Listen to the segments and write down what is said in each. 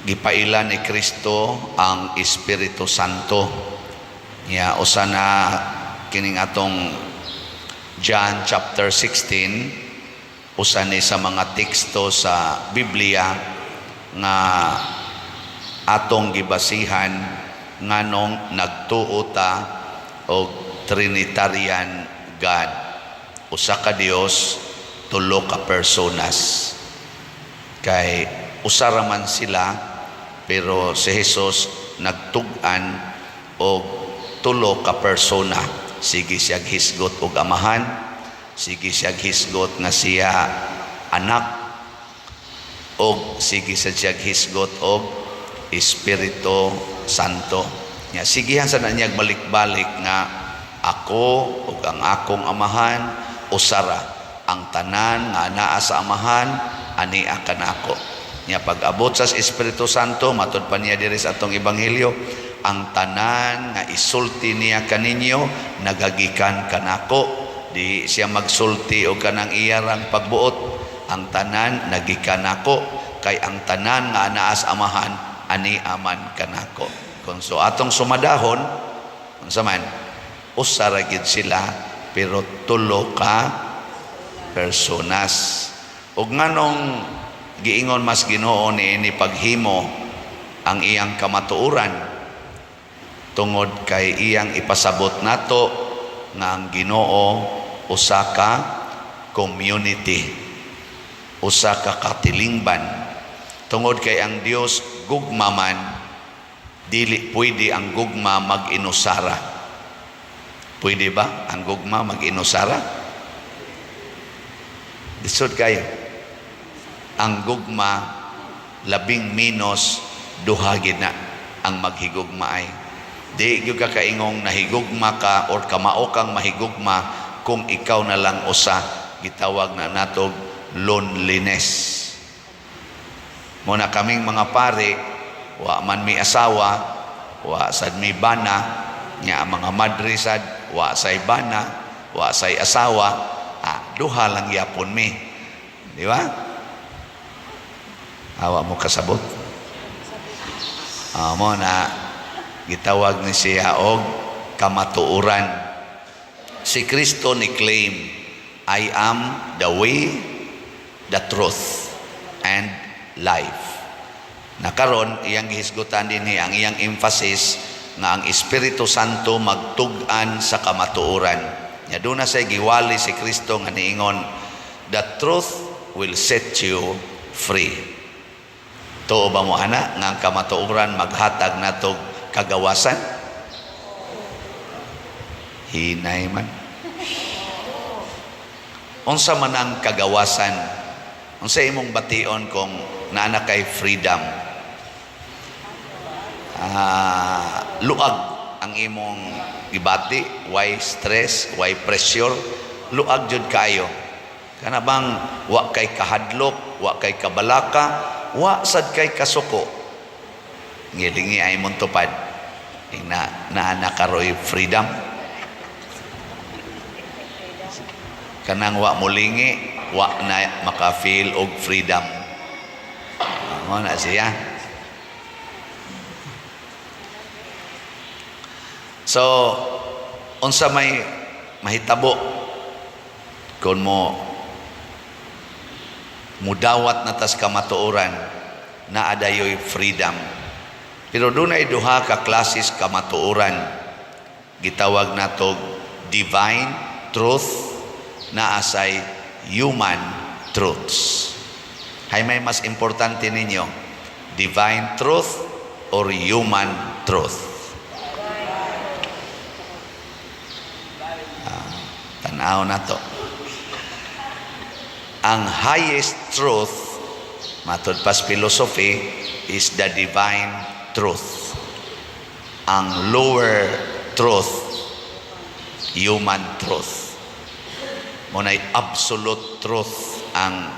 Gipaila ni Kristo ang Espiritu Santo. Nya usa na kining atong John chapter 16, usa ni sa mga teksto sa Biblia nga atong gibasihan nganong nagtuo ta og Trinitarian God. Usa ka Dios, tulo ka personas. Kay usa ra man sila, pero si Jesus nagtug-an og tulo ka persona. Sige siya hisgot og Amahan, sige siya hisgot nga siya anak, og sige sa siya hisgot og Espiritu Santo. Nya sigihan sa na niya balik-balik nga ako ug ang akong Amahan usara, ang tanan nga naa sa Amahan ania kanako. Nya pag-abot sa Espiritu Santo, matud pa niya diri sa atong ebanghelyo, ang tanan nga isulti niya kaninyo nagagikan kanako. Di siya magsulti og kanang iyarang pagbuot. Ang tanan nagikan nako, kay ang tanan nga anaa sa Amahan ani aman kanako. Kung so atong sumadahon, unsa man, usa ra gid sila pero tulo ka personas. Ug nganong giingon mas Ginoo niini paghimo ang iyang kamatuoran? Tungod kay iyang ipasabot nato nga ang Ginoo usa ka community, usa ka katilingban. Tungod kay ang Dios gugma man, dili pwede ang gugma mag-inusara. Pwede ba ang gugma mag-inusara? Lisod kayo. Ang gugma, labing minos duha gid na ang maghigugma ay. Di gyud ka kaingong nahigugma ka or kamao kang mahigugma kung ikaw na lang usa. Gitawag na natog loneliness. Muna kaming mga pare, wa man mi asawa, wa sad mi bana, nya ang mga madre sad, wa say bana, wa say asawa, duha lang yapon mi. Di ba? Awa mo kasabot. Mo na gitawag ni siya og kamatuoran. Si Kristo ni claim, "I am the way, the truth, and life." Na karon iyang gihisgutan dinhi ang iyang emphasis nga ang Espiritu Santo magtug-an sa kamatuoran. Nya doon na siya giwali si Kristo nga niingon, "The truth will set you free." Tuo ba mo ana nga ang kamatuoran maghatag natog kagawasan? Hinay man. Unsa man ang kagawasan? Unsa imong bation kung naa na kay freedom? Luag ang imong gibati, why stress, why pressure, luag jud kayo. Kana bang wa kay kahadlok, wa kay kabalaka, wa sad kay kasuko. Ngilingi ay mong tupad. Na naa na karoy freedom. Kanang wa mulingi, wa na maka-feel og freedom. Mo na siya. So, unsa may mahitabo kung mo mudawat na tas kamatuoran na adayoy freedom? Pero dunay duha ka klases kamatuoran. Gitawag nato divine truth na asay human truths. Hay may mas importante ninyo, divine truth or human truth? Tanaw na to. Ang highest truth, matod pas philosophy, is the divine truth. Ang lower truth, human truth. Muna'y absolute truth ang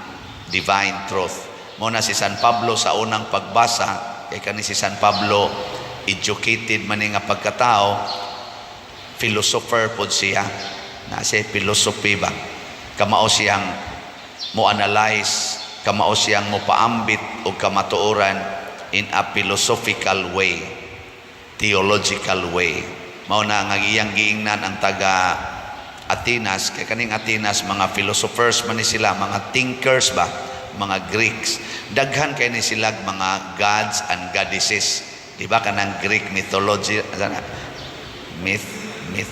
divine truth. Muna si San Pablo sa unang pagbasa, kay kani si San Pablo, educated man ni nga pagkatao, philosopher pod siya. Na siya philosophy ba? Kamao siyang mo analyze, kamao siyang mo paambit og kamatuoran. in a philosophical way, theological way. Mao na nga iyang giingnan ang taga Atenas, kay kaning Atenas, mga philosophers man ni sila, mga thinkers ba, mga Greeks. Daghan kay ni sila mga gods and goddesses. Di ba kanang Greek mythology, ano na? Myth, myth,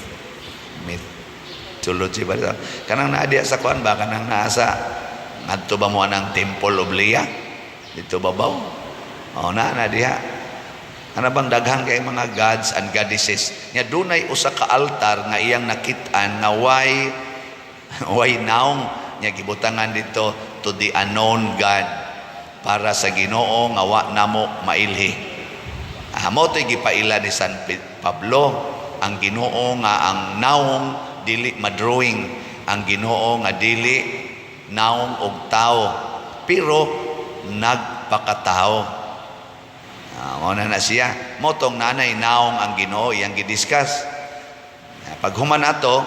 mythology ba ito? Kanang naa diya sa kuan ba, kanang naa sa ngadto ba mo anang Temple of Leah? Dito babaw? Oh, na na diha. Ano bang daghan kay mga gods and goddesses? Nya dunay usa ka altar nga iyang nakit-an nga way naong, nya gibutangan dito, "To the unknown God," para sa Ginoo nga wa namo mailhi. Ah, mao to'y gipaila ni San Pablo, ang Ginoo nga ang naong dili madrawing, ang Ginoo nga dili naong og tao pero nagpakatao. Ah, mao na na siya. Mao tong nanay naong ang Ginoo iyang gidiscuss. Ah, pag human ato,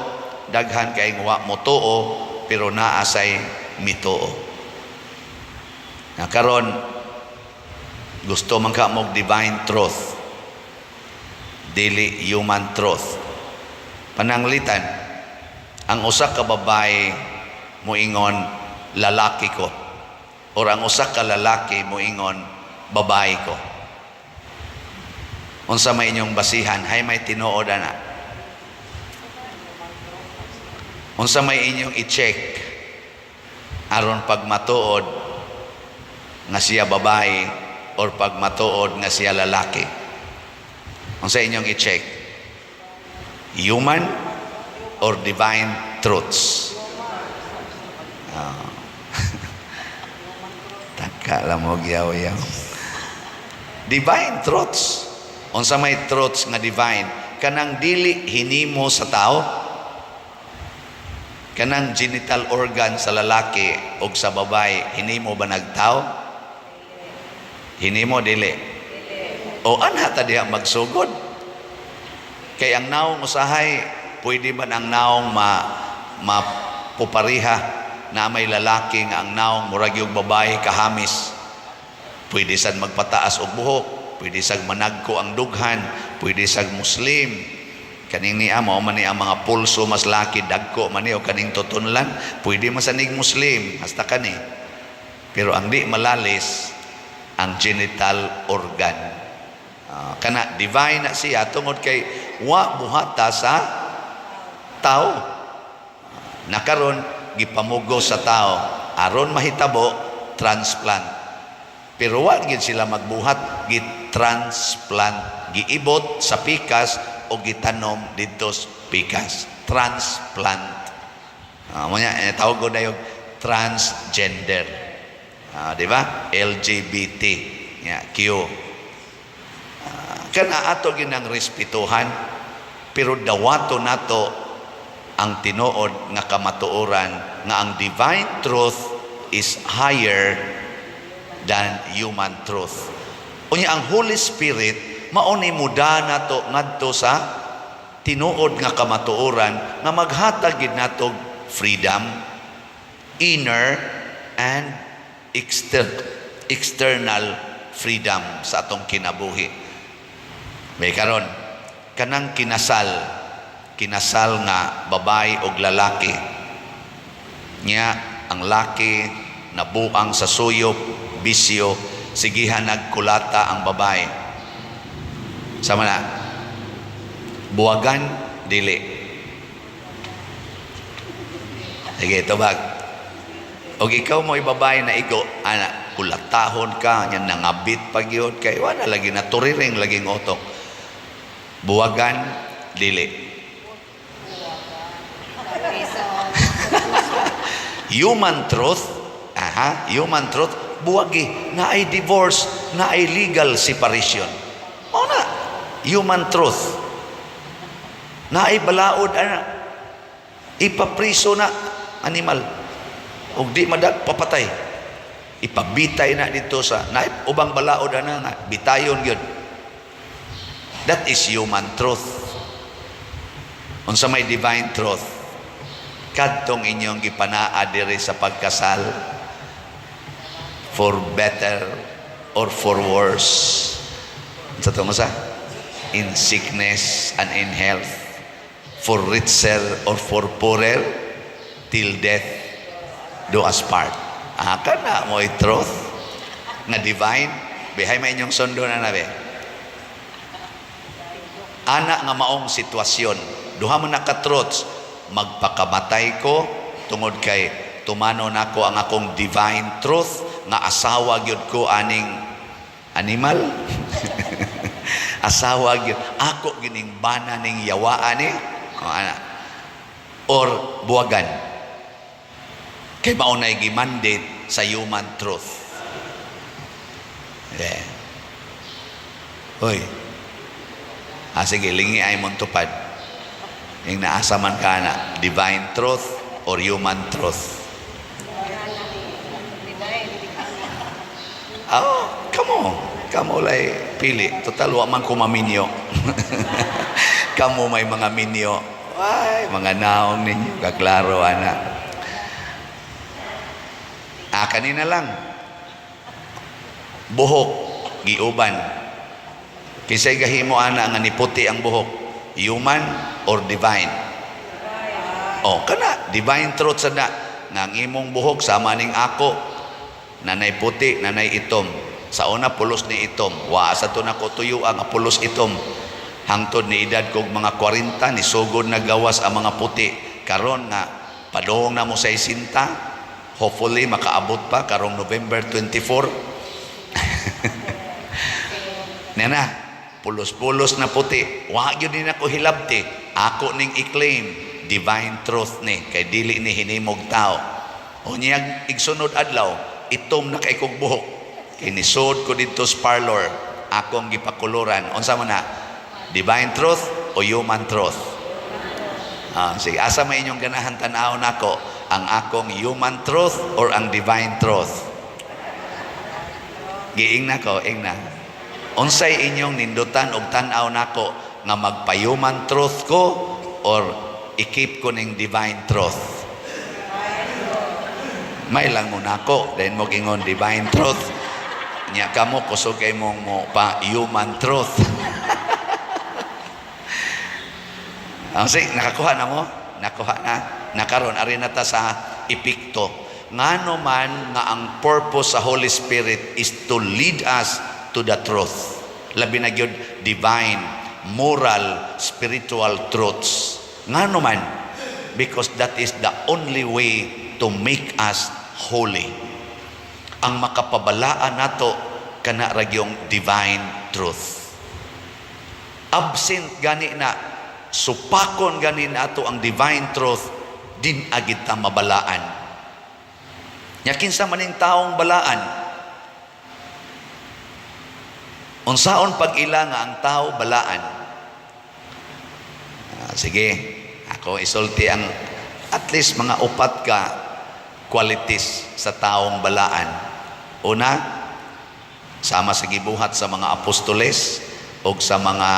daghan kay wa motuo pero naa say mituo. Na karon gusto man ka mo divine truth, dili human truth. Pananglitan, ang usa ka babae moingon, "Lalaki ko," or ang usa ka lalaki moingon, "Babae ko." Unsa may inyong basihan? Hay may tinuod ana? Unsa may inyong i-check aron pag matuod nga siya babae or pag matuod nga siya lalaki? Unsa inyong i-check? Human or divine truths? Ah. Taka lang mo yaw-yaw. Divine truths. Unsa may truths nga divine? Kanang dili hinimo sa tao. Kanang genital organ sa lalaki o sa babae, hinimo ba nagtao? Hinimo dili? O anha ta diha magsugod. Kay ang naong usahay, pwede man ang naong mapupariha na may lalaki nga ang naong murag yung babae kahamis. Pwede sad magpataas og buhok, pwede sad managko ang dughan, pwede sad Muslim. Kaning niya mao man ni ang mga pulso mas laki dagko man ni o kaning tutunlan, pwede masanig Muslim hasta kani. Pero ang di malalis ang genital organ. Ah, kana divine na siya tungod kay wa buhata sa tao. Nakaron gipamugos sa tao aron mahitabo transplant. Pero wa gid sila magbuhat, gi-transplant, giibot sa pikas o gitanom didto sa pikas. Transplant. Mo nya eh, tawag ko na yung transgender. Ah, di ba? LGBT. Ya, Q. Ah, kana ato ginang respetuhan pero dawato nato ang tinuod nga kamatuoran nga ang divine truth is higher than human truth. Unya ang Holy Spirit mao ni muda nato ngadto sa tinuod nga kamatuoran nga maghatag gid nato freedom, inner and external freedom sa atong kinabuhi. May karon kanang kinasal, kinasal nga babae og lalaki. Nya ang laki nabuang sa suyop, bisyo, sigihan nagkulata ang babae. Sama na. Buwagan, dili? Sige, tubag. Og ikaw mo babae na igo, ana, kulatahon ka, nya nangabit pag yun, kay wala lagi na turiring laging utok. Buwagan, dili? Reason. Human truth, aha, human truth, buwagi, na ay divorce, na ay legal separation. Mao na, human truth. Na ay balaod, ana, ipapriso na animal. Og di madag, papatay. Ipabitay na dito sa, na ubang balaod ana nga, bitayon gyud. That is human truth. Unsa may divine truth? Kadtong inyong gipanaa diri sa pagkasal, for better, or for worse. Sa tungo sa in sickness and in health, for richer or for poorer, till death do us part. Ah, kana mo truth nga divine. Bihay may inyong sundo na nabi. Ana nga maong sitwasyon, duha man na ka truths: magpakamatay ko tungod kay tumano nako ang akong divine truth nga asawa gyud ko aning animal, asawa gyud ako gining bana ning yawaan ni o ana, or buwagan kay mao nay gi-mandate sa human truth. Yeah. Hoy. Ah, sige, lingi ay mong tupad. Yung naasa man ka na, divine truth or human truth? Divine. Oh, kamo. Kamo lay pili. Total, wa man ko maminyo. Kamo may mga minyo. Ay, mga naong ninyo. Kaklaro, ana. Ah, kanina lang. Buhok, giuban. Kinsay gahimo ana nga niputi ang buhok? Human or divine? Oh, kana divine truth sa na nga ang imong buhok sama ning ako, nanay puti, nanay itom. Sa una pulos ni itom. Wa sa to nako tuyo ang pulos itom. Hangtod ni edad kog mga 40, ni sugod na gawas ang mga puti. Karon nga padung na mo sa isinta, hopefully makaabot pa karong November 24. Nana, pulos-pulos na puti. Wa gyud ni nako hilabti. Ako ning i-claim divine truth ni kay dili ni hinimog tao. Unyag igsunod adlaw, itom na kay kog buhok. Kay nisod ko didto sa parlor, akong gipakuluran. Unsa man na? Divine truth o human truth? Ah, sige, asa may inyong ganahan tan-aw nako? Ang akong human truth or ang divine truth? Giing na ko, ing na. Unsay inyong nindutan og tan-aw nako, nga magpa-human truth ko or i-keep ko ning divine truth? May lang mo nako, then mo gingon divine truth. Nya kamo kusog kay mong mo pa human truth. Ah, sige, nakakuha na mo? Nakuha na. Nakaron ari na ta sa epekto. Ngano man nga ang purpose sa Holy Spirit is to lead us to the truth. Labi na gyud divine, moral, spiritual truths. Ngano man? Because that is the only way to make us holy. Ang makapabalaan nato kana ra gyung divine truth. Absent gani na, supakon gani nato ang divine truth, din agid ta mabalaan. Nya kinsa maning taong balaan? Unsaon pag-ila nga ang tao balaan? Ah, sige, ako isulti ang at least mga upat ka qualities sa taong balaan. Una, sama sa gibuhat sa mga apostoles o sa mga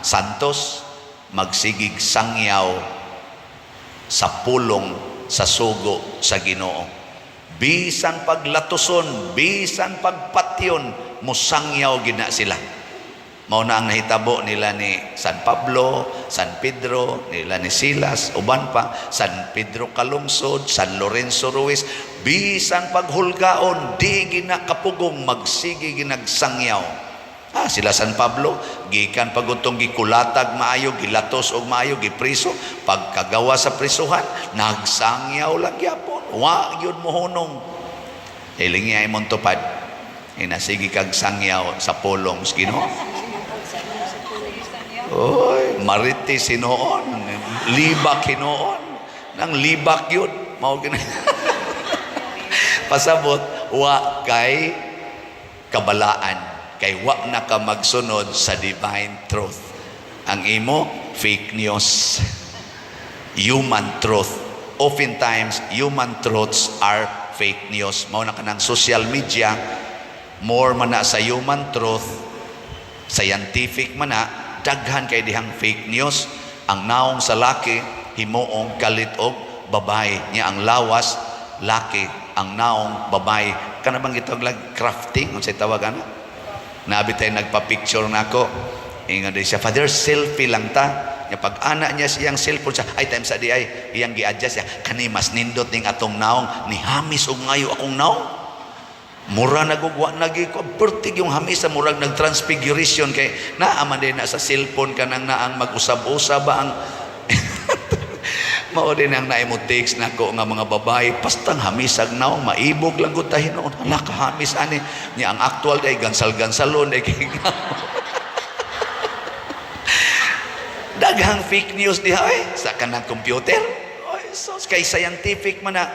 santos, magsigig sangyaw sa pulong sa sugo sa Ginoo. Bisan paglatuson, bisan pagpatyon, musangyaw gina sila. Mao na ang nahitabo nila ni San Pablo, San Pedro, nila ni Silas, uban pa, San Pedro Calungsod, San Lorenzo Ruiz, bisan paghulgaon, di gina kapugong, magsige ginagsangyaw. Ah, sila San Pablo, gikan pagutong gikulatag maayo, gilatos og maayo, gipriso, pagkagawa sa prisuhan, nagsangyaw lang gyapon. Wa gyud mohunong. Hilingi ay mong tupad. Inasigi kag sangyaw sa pulong sa Ginoo. Oy, marites hinuon, libak hinuon. Nang libak yun, mao gina. Pasabot, wa kay kabalaan, kay wa na ka magsunod sa divine truth. Ang imo, fake news. Human truth. Oftentimes, human truths are fake news. Mao na kanang social media, more man na sa human truth, scientific man na, daghan kay dihang fake news. Ang naong sa laki, himuong kalit og babae. Nya ang lawas, laki. Ang naong babae. Kana bang gitawag lag crafting, unsay tawag ana? Nabi tayo nagpa-picture nako. Ingon din siya, "Father, selfie lang ta." Nya pag ana niya siyang cellphone siya, ay time sa di ay iyang gi-adjust siya. Kani mas nindot ning atong naong, ni hamis og ngayo akong naong. Mura nagugwa nagi ko pertig yung hamis sa murag nag-transfiguration kay naa man din na sa cellphone kanang naang mag-usab-usab ba ang mao din ang naimo text nako nga mga babae pastang hamisag naong maibog lang gud ta hinuon. Hala, kahamis ani nya. Ang actual day gansal-gansalon day kay daghang fake news diha ay sa kanang computer. Oy, sus, kay scientific man na,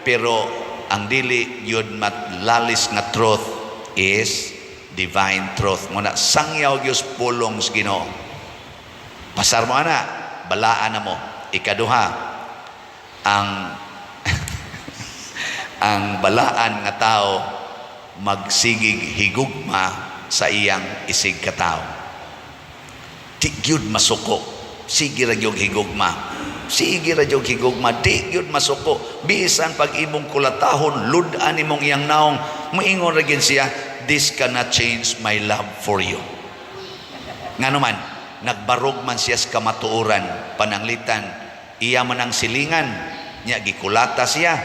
pero ang dili yun matlalis nga truth is divine truth mo na. Sangyaw gyud pulong sa Ginoo. Pasar mo ana, balaan na mo. Ikaduha, ang balaan nga tao magsigig higugma sa iyang isig katao. Di gyud masuko, sige ra gyud higugma, sige ra gyud higugma, di gyud masuko. Bisan pag imong kulatahon, lud-an imong iyang naong, moingon ra gyud siya, "This cannot change my love for you." Ngano man, nagbarog man siya sa kamatuoran, pananglitan iya man ang silingan nya, gikulata siya.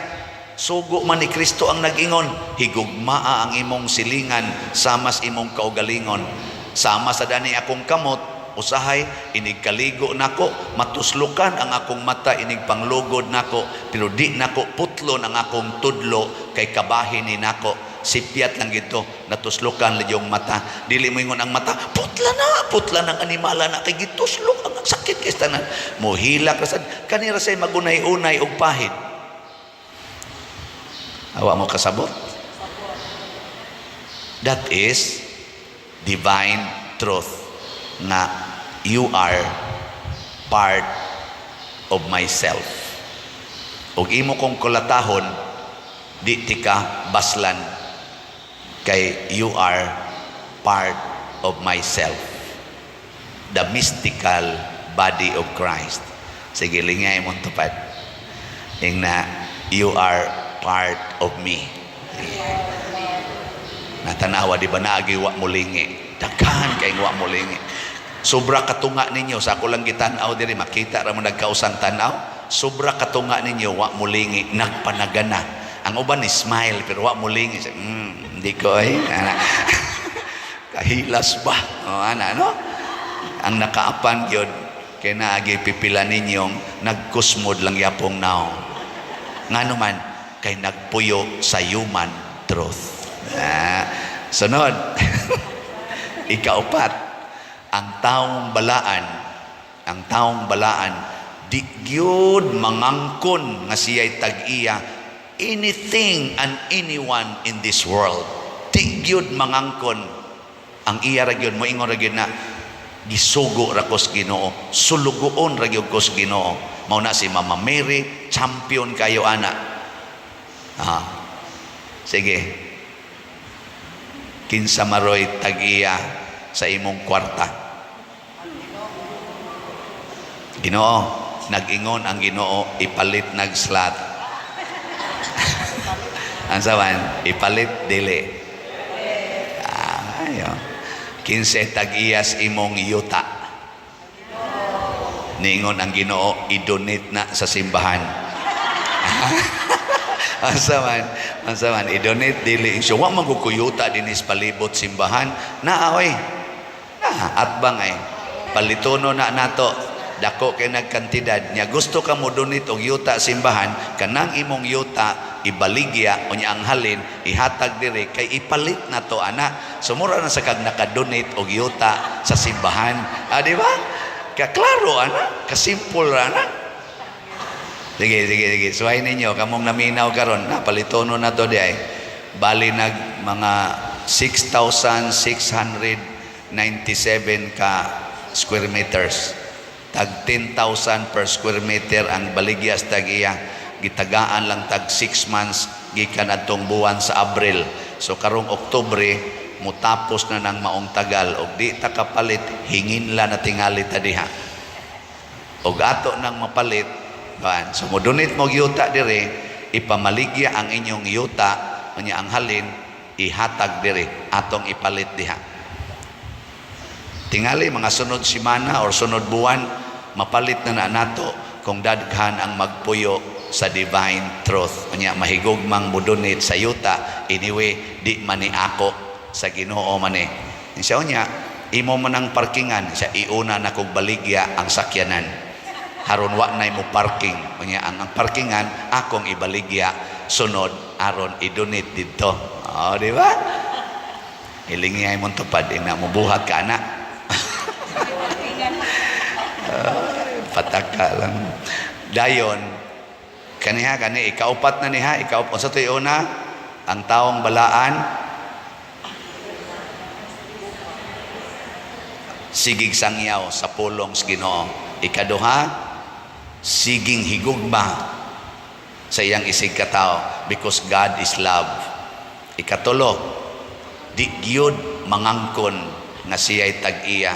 Sugo man ni Kristo ang nag-ingon, "Higugmaa ang imong silingan samas imong kaugalingon." Sama sa dani akong kamot, usahay inig kaligo nako, matuslukan ang akong mata inig panglugod nako, pero di nako putlon ang akong tudlo kay kabahin ni nako. Sipyat lang gito, natuslukan lang yung mata. Dili mo ingon ang mata, "Putla na, putla ng animala na kay gituslok ang sakit kay tanan." Mohilak ra sad kanira say magunay-unay og pahid. Awa mo kasabot? That is divine truth nga you are part of myself. Ug imo kong kulatahon, di tika baslan kay you are part of myself. The mystical body of Christ. Sige, lingay mong tupad. Ing na, "You are part of me." Natanawa, di ba, naagi wa mo lingi. Daghan kay wa mo lingi. Sobra katunga ninyo sa ako lang gitan-aw diri, makita ra mo nagkausang tan-aw. Sobra katunga ninyo wa mo lingi, nagpanagana. Ang uban ni smile pero wa mo lingi. Hindi ko ay. Ana. Kahilas ba? O ana no? Ang nakaapan gyud kay naagi pipila ninyong nagkusmod lang yapong naong. Ngano man, kay nagpuyo sa human truth. Ah, sunod. Ikaupat, ang taong balaan, ang taong balaan, di gyud mangangkon nga siya'y tag-iya anything and anyone in this world. Di gyud mangangkon. Ang iya ra gyud, moingon ra gyud na, "Gisugo ra ko sa Ginoo, sulugoon ra gyud ko sa Ginoo." Mao na si Mama Mary, champion kayo ana. Ah. Sige. Kinsa maroy tag-iya sa imong kwarta? Ginoo. Nag-ingon ang Ginoo, "Ipalit nag slot." Ang sawan, ipalit dili. Ah, ayo. Kinsa tag-iyas imong yuta? Niingon ang Ginoo, "I-donate na sa simbahan." Asa man, asa man, i-donate dili. So, wa man ko yuta dinis palibot simbahan. Naa oy. Na, atbang ay. Palitono na nato. Dako kay nagkantidad nya, gusto ka mo donate og yuta simbahan, kanang imong yuta ibaligya, unya ang halin ihatag diri kay ipalit na to ana. Sumura na sa kag naka-donate og yuta sa simbahan. Ah, di ba? Ka klaro ana, kasimple ra ana. Sige, sige, sige. Suway ninyo, kamong naminaw karon, napalitono na to di ay. Bali nag mga 6,697 ka square meters. Tag 10,000 per square meter ang baligyas tag iya. Gitagaan lang tag 6 months gikan adtong buwan sa Abril. So karong Oktubre mutapos na ng maong tagal, og di ta kapalit, hingin la na tingali ta diha. Og ato nang mapalit. Kan, so mo donate mo yuta dire, ipamaligya ang inyong yuta. Unya ang halin ihatag diri, atong ipalit diha. Tingali mga sunod simana or sunod buwan, mapalit na na nato kung daghan ang magpuyo sa Divine Truth. Unya mahigugmang mo-donate sa yuta, anyway di man ni ako, sa Ginoo man ni. Siya unya imo man ang parkingan, siya iuna na kog baligya ang sakyanan. Haron wa nay mo parking. Unya ang parkingan akong ibaligya sunod aron i-donate didto. Oh, di ba? Hilingi ay mong tupad ina mo buhat ka ana. Ay, pataka lang. Dayon kaniha kani ikaupat na niha, ikaupat sa tuyo una, ang taong balaan sigig sangyaw sa pulong sa Ginoo. Ikaduha, siging higugma sa iyang isig katao because God is love. Ikatulo, di gyud mangangkon nga siya'y tag-iya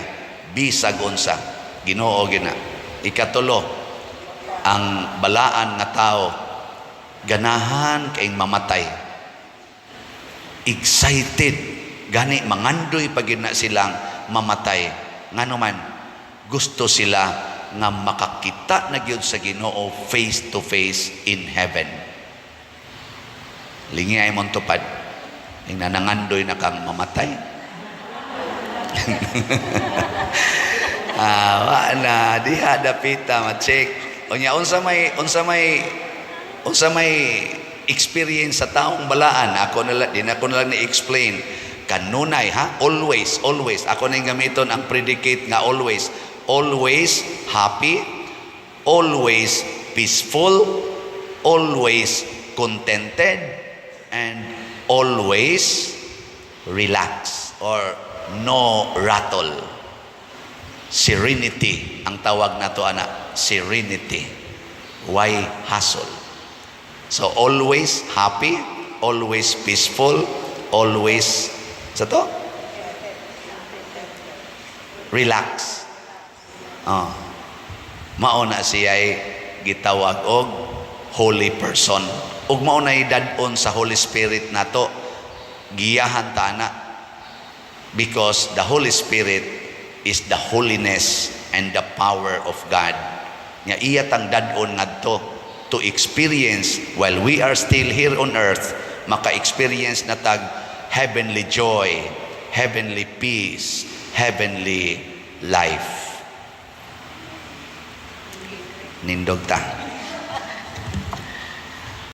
bisag unsa, Ginoo gina. Ikatulo, ang balaan nga tao ganahan kay mamatay, excited gani, mangandoy pag na silang mamatay. Ngano man gusto sila nga makakita na gyud sa Ginoo face to face in heaven. Lingi ay mong tupad ing nanangandoy na kang mamatay. Ah, wa na diha dapita ma-check. Unya unsa may experience sa taong balaan, ako na lang, din ako na lang ni-explain kanunay ha. Always, always ako na yung gamiton ang predicate nga always. Always happy, always peaceful, always contented, and always relax or no rattle. Serenity ang tawag nato ana, serenity. Why hassle? So always happy, always peaceful, always sa to relax. Oh. Mao na siya'y gitawag og holy person. Ug mao na dad-on sa Holy Spirit nato, giyahan ta ana, because the Holy Spirit is the holiness and the power of God. Nga iya tang dad-on ngadto to experience while we are still here on earth, maka-experience na tag heavenly joy, heavenly peace, heavenly life. Nindog ta.